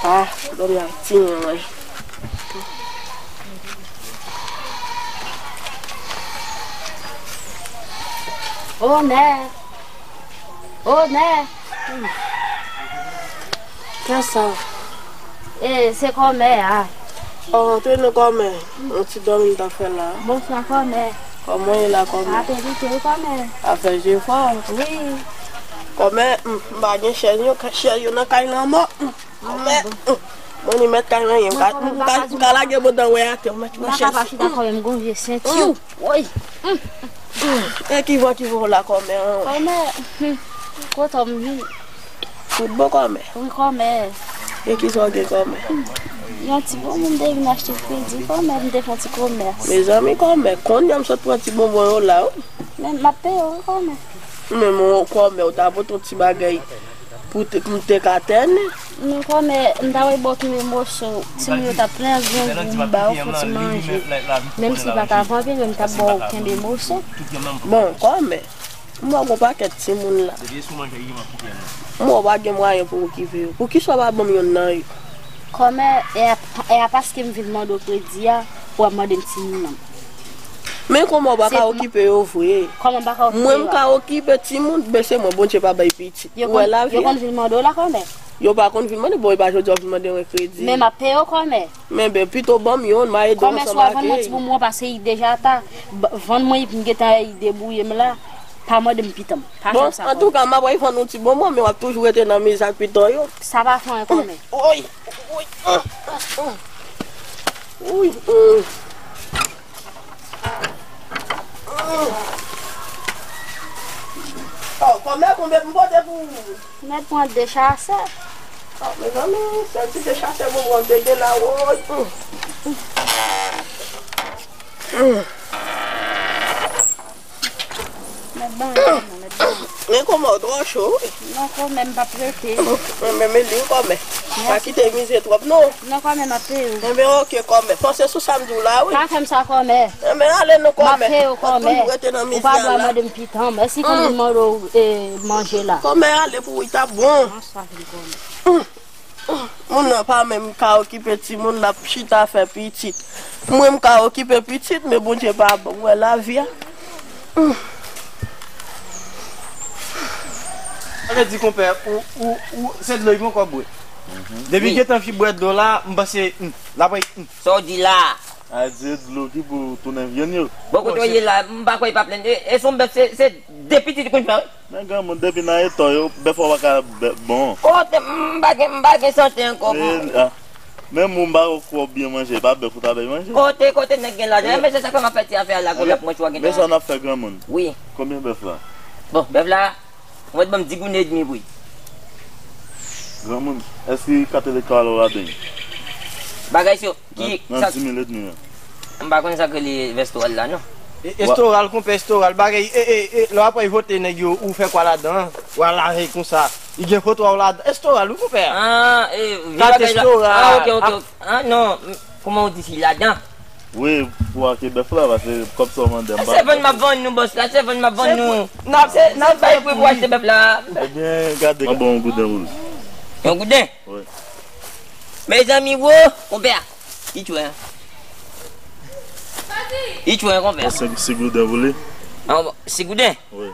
Ah, dòmi a ti mwen. Onè. Onè. Kisa? E, se kòmè a. O, antre non kòmè. Yon ti dòmi m t ap fè la. Bonswa kòmè. Kòman w ye la kòmè? Apelike wi kòmè. Ap fè jefò? Wi. Kòmè, m, m pa gen chèz yo, chèz yo nan kay lanmò. Kòmè, m, mwen ni mèt kay mwen ye. M ka, m ka, m ka lage bòdò wè atè, m mèt pran chèz. M pa ka pa chita kòmè, m gon vye senti. Woy. E ki vwa ki voye w la kòmè an? Kòmè, hmm, kote w m vin? Tout bon kòmè? Wi kòmè. E kisa w gen kòmè? Yon ti bonbon m te vin achte kredi kòmè, m te fè yon ti kòmès. Mezanmi kòmè, kounye a m sot pran ti bonbon yo la wi. Men m ap peye w wi kòmè. Men mwen kòmè, ou ta pote yon ti bagay. Pou te, pou m te ka tène. Non kòmè, m ta wè bò kenbe moso, timoun yo t ap plen grangou, m ba yo fon ti manje. Menm si pa t ap anpil, men m t ap ba w kenbe moso. Bon, kòmè, m wè gon pakèt timoun la. M wè w pa gen mwayen pou w okipe yo. Poukisa w pa ban m yonn nan yo? Kòmè, e a, e a paske m vin mande w kredi a, pou w ap mande m timoun nan. Men kòman w pa ka okipe yo vre? Kòman m pa ka okipe yo? Mwen m ka okipe timoun, men se mwen Bondye pa bay pitit. Ou wè lavi a? Yo konn vin mande w la kòmè? Yo pa konn vin mande, bon, e pa jodi a w vin mande mwen kredi. Men m ap peye w kòmè. Men ben, pito ban m yonn, m a ede w ansanm ak li. Kòmè, si w al vann mwen ti bonbon an, pase i deja ta. Vann mwen, m gentan debouye m la. Pa mande m pitan m. Pa fè m sa kòmè. Bon, antouka, m ap al vann yon ti bonbon, men w ap toujou rete nan miz ak piton yo. Sa pa fè anyen kòmè. Woy, woy. Woy. O, kòmè, konbyen m pote pou ou? Mèt pran de chasè. O, mezanmi, sèl ti de chasè bonbon te gen la, woy. Mèt ban, mèt ban. Men kòmè w twò cho, wi. Non, kòmè, m p ap rete. Men, men, men li kòmè. Pa kite mize twòp, non. Non, kòmè, m ap peye w. Enben, oke, kòmè. Panse sou sa m di w la, wi. Pa fè m sa, kòmè. Enben, ale non, kòmè. M ap peye w, kòmè. Ou pa dwe mande m pitan m. Èske konn vin mande w, e, manje la? Kòmè, ale pou w, li t ap bon. An sa vin kòmè. Moun nan pa menm ka okipe timoun, l ap chita fè pitit. Mwen, m ka okipe pitit, men Bondye pa ban m. Ou wè lavi a? Sa vle di, konpè, ou, ou, ou, se dlo li poko bwè. Depi gentan fin bwè dlo la, m panse, hmm, l ap wè, hmm. Sa w di la? A di dlo ki pou tounen vyann yo. Bon, kote w ye la, m pa kwè li pa plenn. E, e se yon bèf, se, se de pitit li konn fè, wi. Men granmoun, depi nan eta w yo, bèf ou pa ka bè-, bon. Kote m pa gen, m pa gen sante ankò. Men, ah, menm ou m pa kwè w byen manje, pa bèf ou ta bay manje. Kote, kote nèg gen lajan. E, men se sa k fè m ap fè ti afè a la, gwo bèf mwen chwa gen. Men sa n ap fè granmoun. Wi. Konbyen bèf la? Bon, bèf la, ou mèt ban m di goud edmi pou li. Granmoun, èske kat elektoral ou ladan l? Bagay sa yo. Ki, nan, nan sa, di mil edmi an. M pa konn sa k rele vèstoral la, non. E, estoral, konpè, estoral, bagay, e, e, e, lè w ap al vote nèg yo, ou fè kwa ladan, w al lave konsa. Li gen foto a w ladan. Estoral, wi, konpè. Ah, e, vye bagay la. Kat estoral. Ah, ok, ok, ok. Ah, non, m, kòman w di si ladan? Wi, pou ake bèf la, paske kòb sa w mande m pa. Se vann m ap vann nou, bòs la, se vann m ap vann nou. N ap, se, n ap bay pri pou achte bèf la. Ebyen, gade, m ap ba w yon gouden pou li. Yon gouden? Wi. Mezanmi, wo, konpè a. Li tchwen. Li tchwen, konpè a. Senk, senk gouden pou li. An, bon, senk gouden? Wi.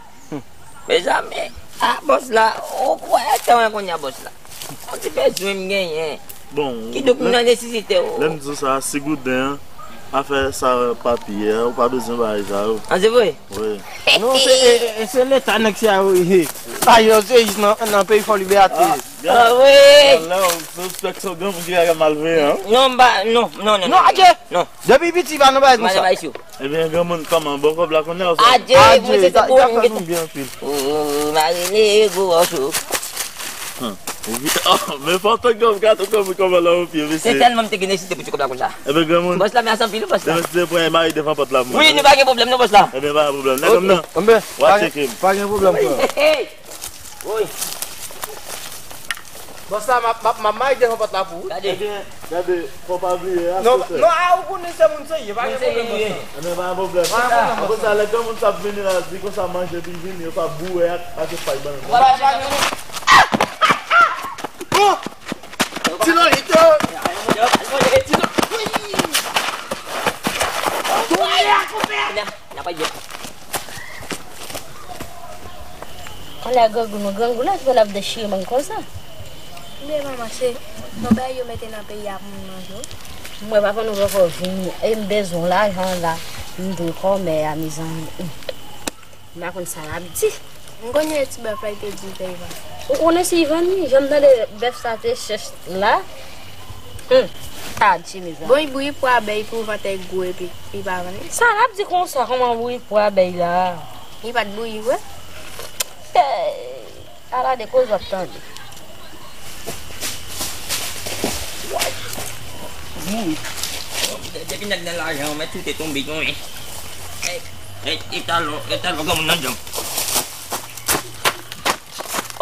Mezanmi, a, bòs la, ou kwè, tan mwen kounye a, bòs la. Yon ti bezwen m genyen. Bon, kidonk, m nan nesesite, o. Lè m di w sa, senk gouden an, afè sa, papye a, ou pa bezwen bagay sa yo. An, se vre? Wi. Non, se, e, e, e, se leta nèg sa yo ye. Ay, yo, se jis nan, nan peyi Fò Libète. Ah, wi. Alò, ou sispèk se yon granmoun ki ka malveyan, wi. Non, m pa, non, non, non, non, non, adje. Non. Depi piti, pa nan bagay konsa. Ebyen, granmoun, kòman? Bon kòb la konnen ou sa? Adje, mwen se pou mwen. Ou, ou, ou, mari li, gwo wòch ou. Hmm. Ou vi-, oh, men fò tann granmoun ka tou granmoun kòman la, o pye, mesye. Se tèlman m te gen nesesite pou ti kòb la konsa. Ebyen, granmoun. Bòs la, mèsi anpil, bòs la. Demen se pou mari devan pòt la, mwen. Wi, nou pa gen pwoblèm, non, bòs la. Ebyen, pa gen pwoblèm. Nèg m nan. Anben, pa gen, pa gen pwoblèm, frè. Wi. Bòs la, m ap, m ap, m ap mare devan pòt la pou ou. Gade. Ebyen, gade, fò w pa bliye, non, non, a, ou konnen se moun serye, pa gen pwoblèm, bòs la. Ebyen, pa gen pwoblèm. Pa gen pwoblèm, bòs la. Apre sa, lè granmoun sa ap vini la, di konsa manje, epi l vini, yo pa boure ak, ak pay bannann. Wala, pa gen. Bon! Ti Lolito! Al manje, al manje, ti Lolito! Wi! Wi, a koupe! N a, n a pa byen. Anlè grangou nou, grangou la ki konn ap dechire bann konsa. Men manman, se yon bagay yo mete nan peyi a pou moun manje w. Mwen, papa nou poko vini, e m bezwen lajan la, m dwe kòmè a, mezanmi. M pa konn sa l ap di. M konnen ti bèf la, li te di l te vann. Ou konnen si l vann li, jan m tande bèf sa te chèch la. Hmm, sa di, mezanmi. Bon, li bouyi pou abèy pou vant li gwo epi li pa vann li. Sa l ap di konsa, kòman bouyi pou abèy la? Li pa t bouyi vre? Eh, ala de koze w ap tande. Woy. Woy. Depi nèg nan lajan, mèt tout te tonbe, tonbe. Hey, hey, e talò, e talò, granmoun nan djanm.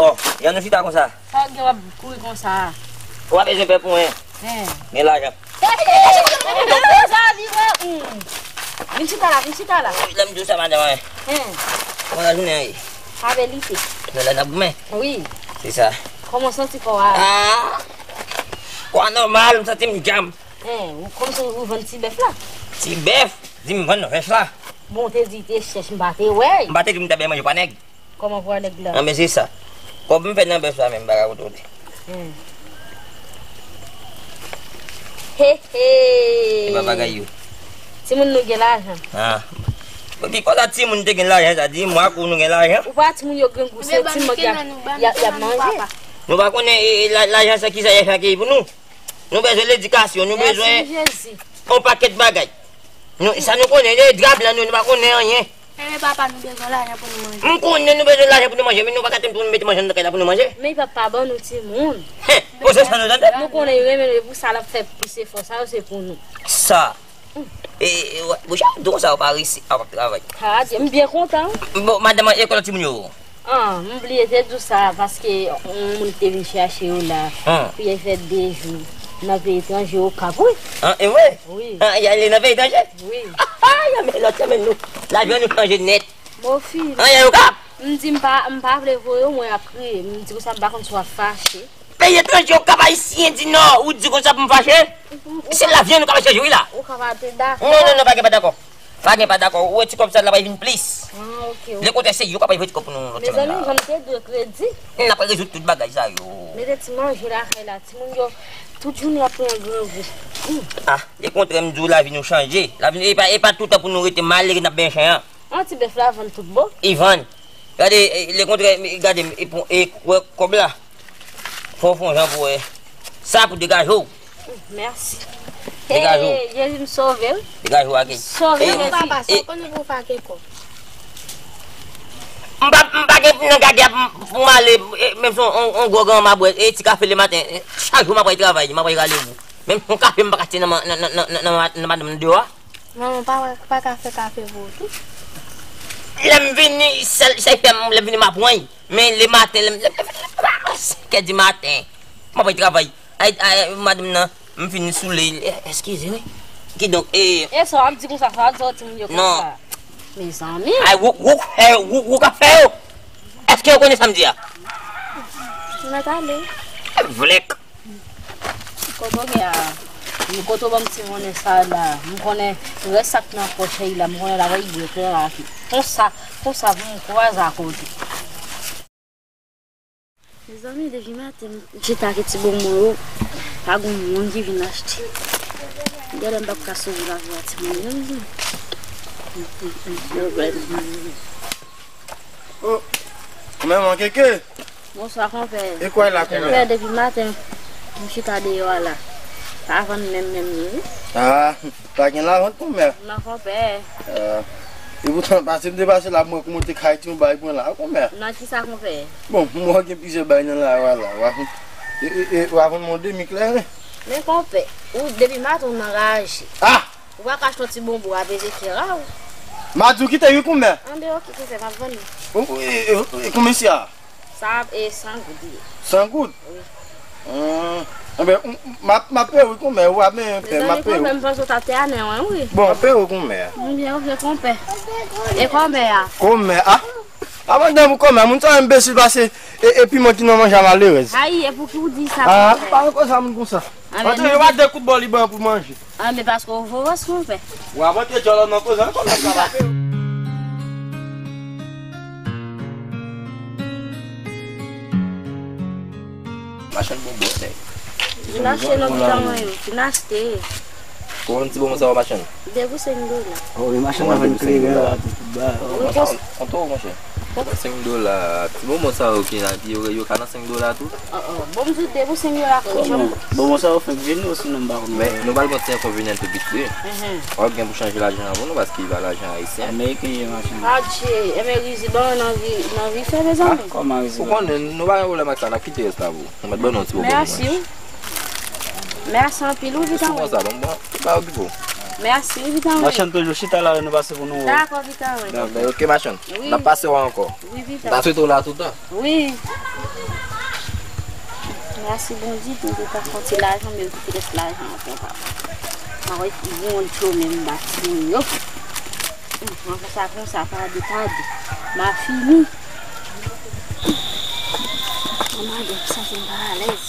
Oh, jan nou chita konsa. Sa w gen w ap kouri konsa a? Ou pa bezwen pè pou mwen. Hen. Gen lajan. Mezanmi, wè, hmm. Vin chita la, vin chita la. Lè m di w sa, madanm, wi. Hen. Kòman lajounen an ye? Avè li te. Nan lè n ap goumen? Wi. Se sa. Kòman w santi kò a? Ah! Kò a nòmal, m santi m djanm. Hen, ou kòmsi ou vann ti bèf la. Ti bèf? Di m vann bèf la. Bon, w te di te chèch, m pa te wè. M pa te di m ta bay manje pa nèg. Kòman pou nèg la? Anben, se sa. Kòb m fè nan bèf la menm, m pa ka kote w te. Hmm. He, he. Se pa bagay yo. Timoun nou gen lajan. Ah. Ki kote timoun te gen lajan sa? Di mwen kou nou gen lajan? Ou pa timoun yo grangou, se ti mank y ap, y ap, y ap manje. Nou pa konnen, e, e, la, lajan sa ki sa y ap fè pou nou? Nou bezwen ledikasyon, nou bezwen yon pakèt bagay. Nou, sa nou konnen, e dra blan nou, nou pa konnen anyen. Enben papa, nou bezwen lajan pou nou manje. M konnen nou bezwen lajan pou nou manje, men nou pa ka tann pou nou mete manje anndan kay la pou nou manje. Men papa, ban nou timoun. Hen, bon, se sa nou tande? Nou konnen yo renmen nou, e pou sa l ap fè plis efò, sa yo se pou nou. Sa. E, e, wè, Boucha, di konsa ou pa resi, a w ap travay. Ah, Dye, m byen kontan. Bon, madanm, e kote timoun yo? Ah, m bliye te di w sa, paske yon moun te vin chache yo la, pou y al fè de jou nan peyi etranje, Okap, wi. Ah, e vre? Wi. Ah, y ale nan peyi etranje? Wi. Ay, men lòt sèmen nou, lavi an nou chanje nèt. Mofi. Ah, y ale Okap? M di m pa, m pa vle voye w, mwen ap kriye. M di konsa, m pa konn si w ap fache. Peyi etranje, Okap, Ayisyen di nò, ou di konsa pou m fache? Se lavi an nou ka chanje wi la. Ou ka pa te dakò. Non, non, non, pa gen pa dakò. Pa gen pa dakò. Ou wè ti kòb sa la pral vin plis. Ah, ok, ok. Lekontrè, se yo k ap voye ti kòb pou nou lòt sèmen la. Mezanmi, jan m te dwe kredi. N ap rezoud tout bagay sa yo. Mete ti manje lakay la, timoun yo, tout jounen y ap pran grangou. Hmm. Ah, lekontrè, m di w lavi nou chanje. Lavi nou, e pa, e pa toutan pou nou rete malere n ap benyen chen an. An ti bèf la vann tout bon. Li vann. Gade, e, lekontrè, gade, e, pou, e, wè kòb la. Fò w fè yon jan pou wè. Sa pou degaje w. Mèsi. Degaje w. Hey, Jezi m sove wi. Degaje w ake. Sove. E, men papa, sa w konnen pou w fè ake kòb? M pa, m pa gen nan gade ap pou m ale, e, menm si on, on, on gwo granma bwè, e, ti kafe lematen, e, chak jou m ap al travay, m ap al rale gou. Menm si on kafe m pa ka achte nan, nan, nan madanm deyò a. Manman pa, pa ka fè kafe pou ou tou? Lè m vini, sèl, sèl fè m, lè m vini m ap pran l. Men lematen, lè m, lè m, lè m, senkè di maten, m ap al travay. Ay, ay, madanm nan, m fin soule, e, eskize wi. Kidonk, e. E sa w ap di konsa, sa w ap di timoun yo konsa? Non. Mezanmi. Ay, wouk, wouk, fè, wouk, wouk ap fè yo. Èske yo konnen sa m di a? Mèt ale. Vlèk. Kote w gen a? Kote w ban m ti monnen sa la? M konnen rès sa k nan pòch li la, m konnen l ap rive trè rapid. Konsa, konsa pou m kwaze akote. Mezanmi, depi maten, m chita ak ti bonbon yo, pa gen moun ki vin achte. Genlè m p ap ka sove lavi a timoun yo, mezanmi. Oh. Kòman, keke? Bonswa, konpè. E kwa la, konpè? Konpè, depi maten, m chita deyò a la. Pa vann menm, menm, non, wi. Ah, pa gen lavant, konpè? Non, konpè. Ah, e poutan, pase m te pase la, m wè kòman w te kay ti yon bay pran la, konpè. Nan kisa, konpè? Bon, m wè gen plizyè bay nan la, wala, wa. E, e, e, wa vann mwen demi kleren. Men, konpè, ou, depi maten, ou nan raje. Ah! Ou pa ka achte yon ti bonbon a Ezekyèl a ou? Madi w kite wi, konmè. Anben, oke, konpè, m ap vann li. O, o, e, e, e, konbyen sa a? Sa a, e, san goud li ye. San goud? Wi. Hum, anben, m, m ap, m ap peye wi, konmè, ou ap benyen fè, m ap peye wi. Mezanmi, konmè, m panse w t ap te a nen wi. Bon, m ap peye wi, konmè. Anben, oke, konpè. E konmè a? Konmè a? Avan dan pou konmè, moun sa enbesil pase e, e piman ki nan manje a malerèz. Ayi, e pouki w di sa, konpè? Ah, pa koz sa moun konsa. Antre, yo pa de kout bò li ban pou manje. Anben, paske w voras, konpè. W ap antre djòl nan koze ankò, nan sa va fè. Machann bonbon, nèg. Vin achte nan bouton mwen yo, vin achte. Konbyen ti bonbon sa w machann? De pou senk dola. Oh, e machann nan vann kleren la tou, tout bagay. Wi, konsa. Kontan, monchè. Senk dola. Ti bonbon sa yo ki la, yo, yo ka nan senk dola tou? Oh, oh. Bon, m di de pou senk dola, konbyen? Bonbon sa yo fenk vini osi non, m pa konn. Men, nou pral gon ti enkonvenyan tou piti. Mhm. W ap gen pou chanje lajan an pou nou, paske e pa lajan ayisyen. Ameriken ye, machin. Adje, enben rizi ban nan vi, nan vi fè, mezanmi. Ah, kòman rizi ban? Ou konnen, nou pa gen pwoblèm ak sa, n ap kite rès la pou ou. Nou mèt ban nou yon ti bonbon pou manje. Mèsi, wi. Mèsi anpil, wi, Vitamin. Sou konsa, bon, bon, pa okipe w. Mèsi, wi, Vitamin. Machann toujou chita la, nou pase pou nou. Dakò, Vitamin. Dakò, oke, machann. Wi. N ap pase w ankò. Wi, Vitamin. M ta swete w la toutan. Wi. Mèsi Bondye, m te ka konte lajan, men m kite rès lajan an pou papa. Mwen wè ki bon cho menm bati yo. Mwen konsa, konsa, pa de, pa de. M a fini. Mwen madanm santi m pa alèz.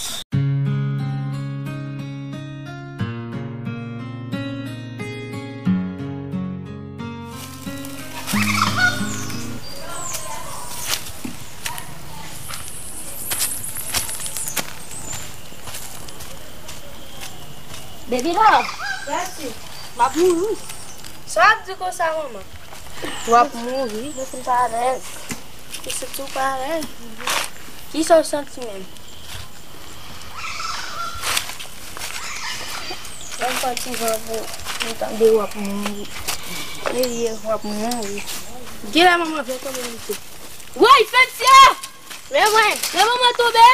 Baby love. Sa se? M ap mouri. Sa w ap di konsa, manman? W ap mouri? Mwen fin parèt. Ou santi w parèt? Kisa w santi menm? Lè m pran ti van pou m tande w ap mouri. Serye, w ap mouri. Genlè manman vle tonbe nan tou. Woy, Fensia! Men mwen, men manman tonbe!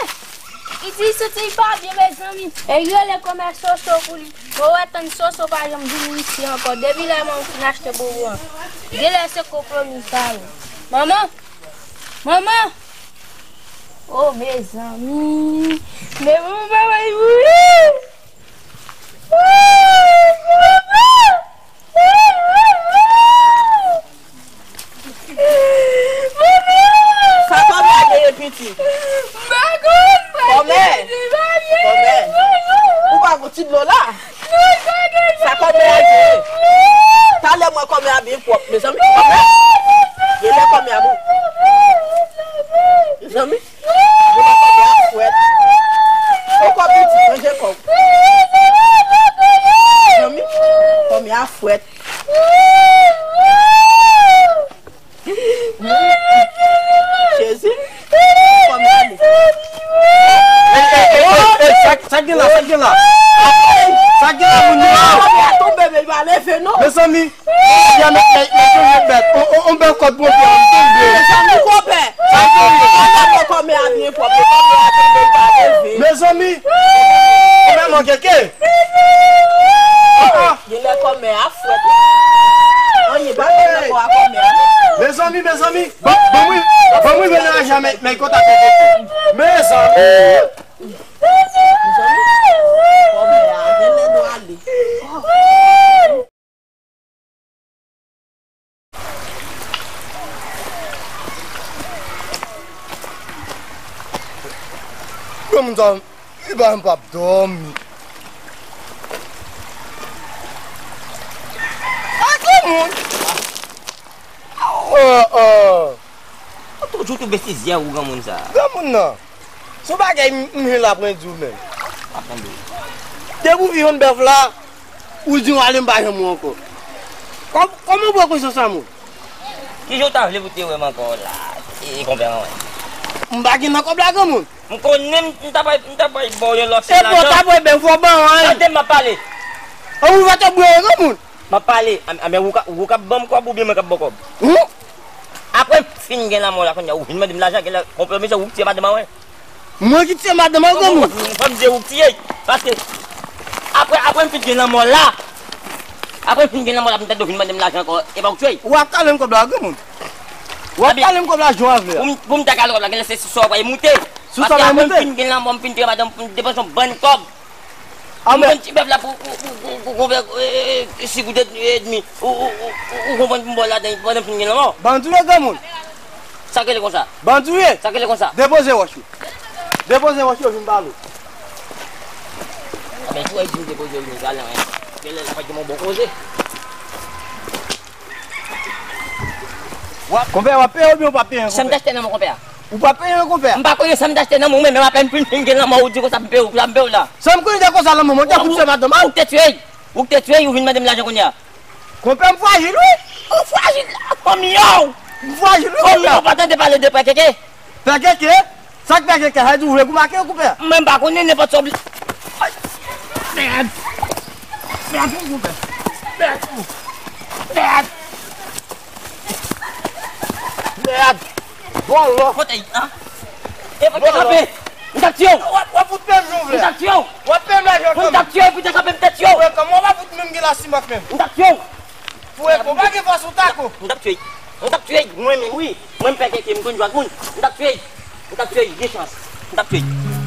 Li di li santi li pa byen, mezanmi. E li rele kòmè Soso pou li. Mwen wè tann Soso pa janm vini isi ankò. Depi lè manman fin achte bonbon an. Genlè se konplo li sa yo. Manman! Manman! Oh, mezanmi! Men manman pa wè l mouri! Sa kòmè a genyen pitit? Kòmè! Kòmè! Ou pa gon ti dlo la? Sa kòmè a genyen? Talè m wè kòmè a byen pwòp, mezanmi, kòmè. Genlè kòmè a bon. Mezanmi. Genlè kòmè a fwèt. Poko pitit, ranje kò w. Zanmi, kòmè a fwèt. Jezi, kòmè a bon. Ey, ey, ey, ey, ey, sa, sa k gen la, sa k gen la? Sa k gen la, moun yo? Kòmè a tonbe, men li pa leve, non. Mezanmi, Mezanmi, mèt, mèt, mèt, mèt, on, on, on bèl kòd pou mwen, m tonbe. Mezanmi, konpè. Sa k gen? Gade kòmè a byen pwòp, kòmè a byen pa leve. Mezanmi, kòmè manke ke. Ah, ah. Genlè kòmè a fwèt. Anyen pa fèt nan kò a kòmè a. Mezanmi, mezanmi, ban, ban mwen, ban mwen vin nan jamèt, men kontak mwen. Mezanmi. Mezanmi, kòmè a genlè dwe ale. Granmoun sa, li pa menm p ap dòmi. A, granmoun! Oh, oh! Ou toujou tou bestizyè ou granmoun sa. Granmoun nan, se yon bagay m, m jwenn la pran di w menm. Pa tande. Depi w vin jwenn bèf la, ou di w ale m pa janm wè w ankò. Kòm, kòman w pran konsyans sa, moun? Kijan w ta vle pou te wè m ankò la, e, konpè mwen? M pa gen nan kòb la, granmoun. M konnen m, m ta bay, m ta bay ba w yon lòt. E bon, ta bay ben fò ban anyen. Tande m, m ap pale. An ou va te bwè, granmoun. M ap pale. Anben, ou ka, ou ka ban m kòb oubyen mwen k ap ba w kòb? Apre m fin gen lanmò la, kounye a, ou vin mande m lajan, gen lè, konpè, mesye, ou k tiye madanm mwen. Mwen ki tiye madanm mwen, granmoun. Fò m di ou k tiye. Paske, apre, apre m fin gen lanmò la, apre m fin gen lanmò la, pou m tande ou vin mande m lajan ankò, e pa ou k tiye. Ou ap kale m kòb la, granmoun. W ap kale m kòb la jan w vle a. Pou m, pou m ta kale kòb la, gen lè se sou sa w pral moute. Sou sa w pral moute? Paske apre m fin gen lanmò, m fin tiye madanm, m depanse yon bann kòb. M konn ti bèf la pou, pou, pou, pou, pou konvè, e, e, e, sis goud edmi. Ou, ou, ou, ou, ou konprann pou m ba w ladan pandan m fin gen lanmò. Bandi w ye, granmoun. Sa k rele konsa? Bandi w ye. Sa k rele konsa? Depoze wòch ou. Depoze wòch ou, vin pale. Anben, si w di m depoze, w vin pale, wi. Gen lè la pa gen yon bon koze. Konpè, w ap peye oubyen w p ap peye, konpè? Sa m t achte nan men konpè a. Ou p ap peye, konpè? M pa konnen sa m t achte nan men w, men apèn pou m fin gen lanmò, ou di konsa m peye w, la m peye w la. Sa m konnen de konsa lanmò, mwen te kout se madanm. Ou k te tiye, ou k te tiye, ou vin mande m lajan kounye a. Konpè, m frajil, wi. Ou frajil, fanmi yo. M frajil, wi, konpè. Fanmi yo, pa tande pale de pè keke. Pè keke? Sa k pè keke? Sa di ou vle kou make yo, konpè? Mwen m pa konnen nenpòt sa w vle. Ay. Mèd. Mèd, konpè. Mèd. Mèd. Mèd. Vòlò. Kote, an? E pou te kanpe. M t ap tiye w. W ap, w ap fout peye m jan w vle. M t ap tiye w. W ap peye m lajan kanmenm. M t ap tiye w, e pou te kanpe, m t ap tiye w. Frè, kòman w pa fout menm gen lasimak menm? M t ap tiye w. Frè, konpa gen fòs ou tako. M t ap tiye. M t ap tiye. Mwen menm, wi. Mwen m pè keke, m konn jwe ak moun. M t ap tiye. M t ap tiye, gen chans. M t ap tiye.